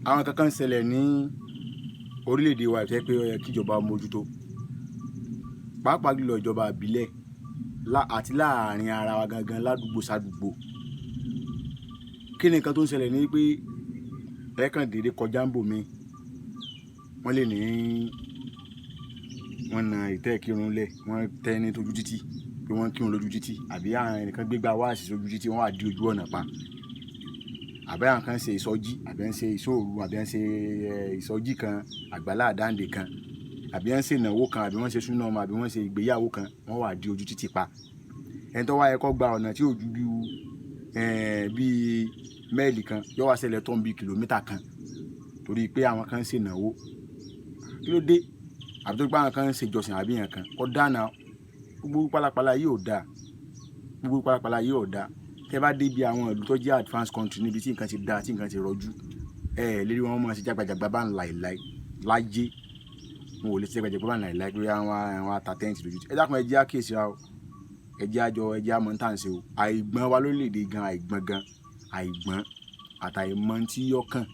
Àwọn kankan ń ṣẹlẹ̀ ní orílẹ̀-èdè wa tó jẹ́ pé ó yẹ kí ìjọba mójútó, pàápàá jùlọ ìjọba ìbílẹ̀ àti láàrin ara wa gangan ládùúgbò sádùúgbò. Kí ni nǹkan tó ń ṣẹlẹ̀ ní pé ẹ kàn déédé kọjá ń bò mí, wọ́n lè ní wọ́n na ìtẹ́ ìkírun lẹ̀, wọ́n tẹ́ ní tójú títì pé wọ́n kírun lójú títì, àbí àwọn ẹnìkan gbégbá wáàsí sójú títì, wọ́n wá dí ojú ọ̀nà pa, àbí àwọn kan ń ṣe ìsọjí, àbí ń ṣe ìṣòru, àbí ń ṣe ìsọjí kan, àgbàlá àdáǹdè kan, àbí ń ṣe ìnáwó kan, àbí wọ́n ṣe súná ọmọ, àbí wọ́n ṣe ìgbéyàwó kan, wọ́n wá dí ojú títì pa. Ẹni tó wá yẹ kó gba ọ̀nà tí ò ju bí mẹ́ẹ̀lì kan yóò wá ṣẹlẹ̀ tó ń bí kìlómítà kan torí pé àwọn kan ń ṣe ìnáwó. Kí ló dé? Àbí torí pé àwọn kan ń ṣe ìjọsìn àbí nǹkan kan. Kò dáa now. Gbogbo pálapàla yìí ò dáa. Gbogbo pálapàla yìí ò dáa. Tẹ́ bá dé ibi àwọn ìlú tó jẹ́ advanced country, níbi tí nǹkan ti dáa, tí nǹkan ti rọjú, ẹ lè rí wọn máa ṣe jágbajàgba bá ń láìláì láyé. Wọn ò lè ṣe jágbajàgba bá ń láìláì pé àwọn ata tent lójú títì. Ẹ dákun, ẹ jẹ́ á kíyèsí ra o. Ẹ jẹ́ àjọ, ẹ jẹ́ á mọ̀ n tá ń ṣe o. Àìgbọ́n wa lórílẹ̀-èdè gan, àìgbọ́n gan, àìgbọ́n àtàìmọ̀ tí ó kàn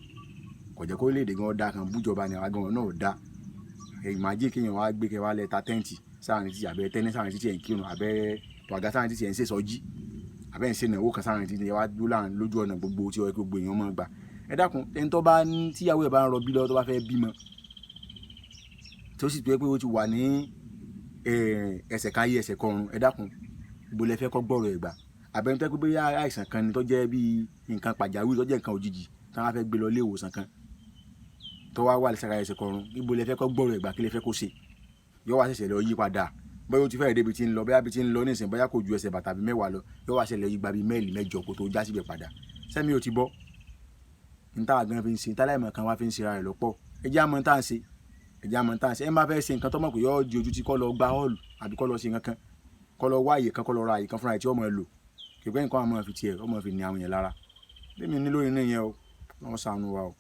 kò jẹ́ kó orílẹ̀-èdè gan dá kan bújọba ni àwa gan náà ò dá. Imagine kí èèyàn wá gbé kẹ́ wá lẹ ta tent sáàrin títì, àbí ẹ tẹ́ní sáàrin títì ẹ̀ ń kírun, àbí ẹ tò àga sáàrin títì ẹ̀ ń ṣe ìsọjí, àbí ẹ̀ ń ṣe ìnáwó kan sáàrin títì, ẹ wá dúró láàrin lójú ọ̀nà gbogbo tí ó yẹ kí gbogbo èèyàn máa gbà. Ẹ dákun, ẹni tó bá ní tíyàwó ẹ̀ bá ń rọbí lọ́wọ́, tó bá fẹ́ bímọ, tó sì pé ó ti wà ní ẹsẹ̀ káyé ẹsẹ̀ kọrun, ẹ dákun, ibo lẹ fẹ́ kó gbọ́rọ̀ ẹ̀ gbà? Àbí ẹni tó jẹ́ pé bóyá àìsàn kan ni tó jẹ́ bí nǹkan pàjáwìrì, tó jẹ́ nǹkan òjijì tí wọ́n fẹ́ gbé lọ ilé ìwòsàn kan, tó wá wà lẹ́sẹ̀ káyé ẹsẹ̀ kọrun, ibo lẹ fẹ́ kó gbọ́rọ̀ ẹ̀ gbà? Kí lẹ fẹ́ kó ṣe? Yóò wá ṣẹ̀ṣẹ̀ lọ yí padà. Bóyá ó ti fẹ́ẹ̀ dé ibi tí ń lọ, bóyá ibi tí ń lọ nísìnyí, bóyá kò ju ẹsẹ̀ bàtà bí 10 lọ, yóò wá ṣẹlẹ̀ yí gba bí mẹ́ẹ̀lì 8 kó tó já síbẹ̀ padà. Sẹ́mi ò ti bọ́. Ní táwa gan fi ń ṣe, táláìmọ̀ kan wá fi ń ṣe ara rẹ̀ lọ́pọ̀. Ẹ jẹ́ á mọ̀ tá à ń ṣe. Ẹ jẹ́ á mọ̀ tá à ń ṣe. Ẹ má fẹ́ ṣe nǹkan tó mọ̀ pé yóò di ojú tí, kó lọ gba hall àbí kó lọ ṣe nǹkan kan, kó lọ wá àyè kan, kó lọ ra àyè kan fúnra ẹ̀ tí ó máa lò. Kì í pé nǹkan á máa fi tiẹ̀, ó máa fi ní àwọn èèyàn lára. Tèmi ní lórí nìyẹn o. Ọlọ́run ṣàánú wa o.